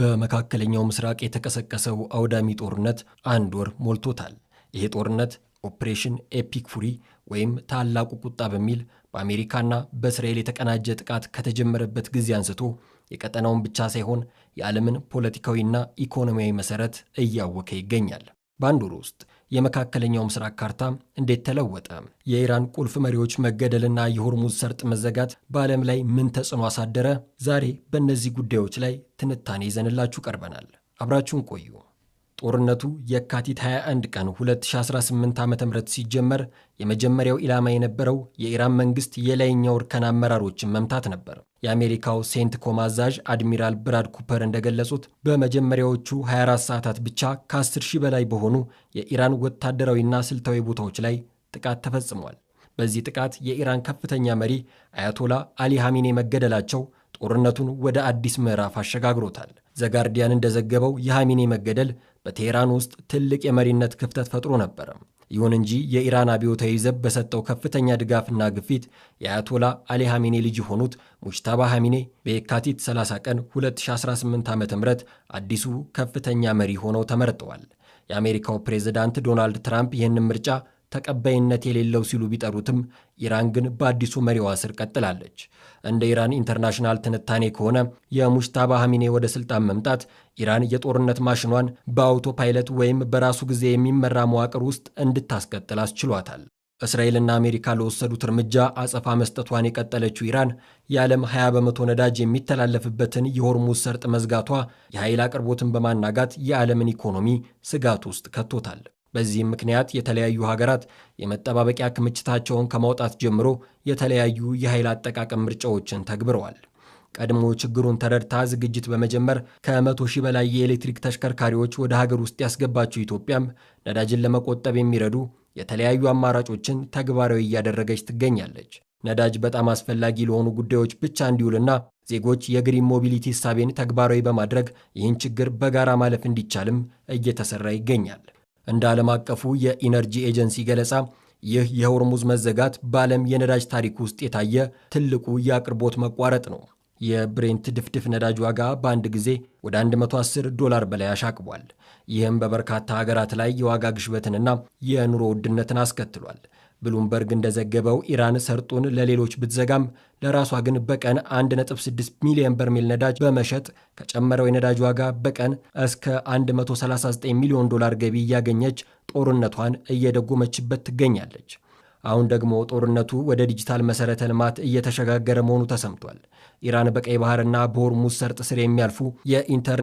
በመካከለኛው ምስራቅ የተቀሰቀሰው አውዳሚ ጦርነት አንድ ወር ሞልቶታል። ይሄ ጦርነት Operation Epic Fury ወይም ታላቁ ቁጣ በሚል በአሜሪካና በእስራኤል የተቀናጀ ጥቃት ከተጀመረበት ጊዜ አንስቶ የቀጠናውን ብቻ ሳይሆን የዓለምን ፖለቲካዊና ኢኮኖሚያዊ መሠረት እያወከ ይገኛል። በአንድ ወር ውስጥ የመካከለኛው ምስራቅ ካርታ እንዴት ተለወጠ? የኢራን ቁልፍ መሪዎች መገደልና የሆርሙዝ ሰርጥ መዘጋት በዓለም ላይ ምን ተጽዕኖ አሳደረ? ዛሬ በእነዚህ ጉዳዮች ላይ ትንታኔ ይዘንላችሁ ቀርበናል። አብራችሁን ቆዩ። ጦርነቱ የካቲት 21 ቀን 2018 ዓ.ም ሲጀመር የመጀመሪያው ኢላማ የነበረው የኢራን መንግስት የላይኛው እርከን አመራሮችን መምታት ነበር። የአሜሪካው ሴንትኮም አዛዥ አድሚራል ብራድ ኩፐር እንደገለጹት በመጀመሪያዎቹ 24 ሰዓታት ብቻ ከ10 ሺህ በላይ በሆኑ የኢራን ወታደራዊና ስልታዊ ቦታዎች ላይ ጥቃት ተፈጽሟል። በዚህ ጥቃት የኢራን ከፍተኛ መሪ አያቶላ አሊ ሐሚኔ መገደላቸው ጦርነቱን ወደ አዲስ ምዕራፍ አሸጋግሮታል። ዘጋርዲያን እንደዘገበው የሐሚኔ መገደል በቴህራን ውስጥ ትልቅ የመሪነት ክፍተት ፈጥሮ ነበር። ይሁን እንጂ የኢራን አብዮታዊ ዘብ በሰጠው ከፍተኛ ድጋፍና ግፊት የአያቶላ አሊ ሐሚኔ ልጅ የሆኑት ሙጅታባ ሐሚኔ በየካቲት 30 ቀን 2018 ዓ.ም አዲሱ ከፍተኛ መሪ ሆነው ተመርጠዋል። የአሜሪካው ፕሬዝዳንት ዶናልድ ትራምፕ ይህንን ምርጫ ተቀባይነት የሌለው ሲሉ ቢጠሩትም ኢራን ግን በአዲሱ መሪዋ ስር ቀጥላለች። እንደ ኢራን ኢንተርናሽናል ትንታኔ ከሆነ የሙጅታባ ሐሚኔ ወደ ስልጣን መምጣት ኢራን የጦርነት ማሽኗን በ auto pilot ወይም በራሱ ጊዜ የሚመራ መዋቅር ውስጥ እንድታስቀጥል አስችሏታል። እስራኤልና አሜሪካ ለወሰዱት እርምጃ አጸፋ መስጠቷን የቀጠለችው ኢራን የዓለም 20% ነዳጅ የሚተላለፍበትን የሆርሙዝ ሰርጥ መዝጋቷ የኃይል አቅርቦትን በማናጋት የዓለምን ኢኮኖሚ ስጋት ውስጥ ከቶታል። በዚህም ምክንያት የተለያዩ ሀገራት የመጠባበቂያ ክምችታቸውን ከማውጣት ጀምሮ የተለያዩ የኃይል አጠቃቀም ምርጫዎችን ተግብረዋል። ቀድሞ ችግሩን ተረድታ ዝግጅት በመጀመር ከ100 ሺህ በላይ የኤሌክትሪክ ተሽከርካሪዎች ወደ ሀገር ውስጥ ያስገባችው ኢትዮጵያም ነዳጅን ለመቆጠብ የሚረዱ የተለያዩ አማራጮችን ተግባራዊ እያደረገች ትገኛለች። ነዳጅ በጣም አስፈላጊ ለሆኑ ጉዳዮች ብቻ እንዲውልና ዜጎች የ green mobility እሳቤን ተግባራዊ በማድረግ ይህን ችግር በጋራ ማለፍ እንዲቻልም እየተሰራ ይገኛል። እንደ ዓለም አቀፉ የኢነርጂ ኤጀንሲ ገለጻ ይህ የሆርሙዝ መዘጋት በዓለም የነዳጅ ታሪክ ውስጥ የታየ ትልቁ የአቅርቦት መቋረጥ ነው። የብሬንት ድፍድፍ ነዳጅ ዋጋ በአንድ ጊዜ ወደ 110 ዶላር በላይ አሻቅቧል። ይህም በበርካታ ሀገራት ላይ የዋጋ ግሽበትንና የኑሮ ውድነትን አስከትሏል። ብሉምበርግ እንደዘገበው ኢራን ሰርጡን ለሌሎች ብትዘጋም ለራሷ ግን በቀን 1.6 ሚሊዮን በርሜል ነዳጅ በመሸጥ ከጨመረው የነዳጅ ዋጋ በቀን እስከ 139 ሚሊዮን ዶላር ገቢ እያገኘች ጦርነቷን እየደጎመችበት ትገኛለች። አሁን ደግሞ ጦርነቱ ወደ ዲጂታል መሠረተ ልማት እየተሸጋገረ መሆኑ ተሰምቷል። ኢራን በቀይ ባህርና በሆርሙዝ ሰርጥ ስር የሚያልፉ የኢንተርኔት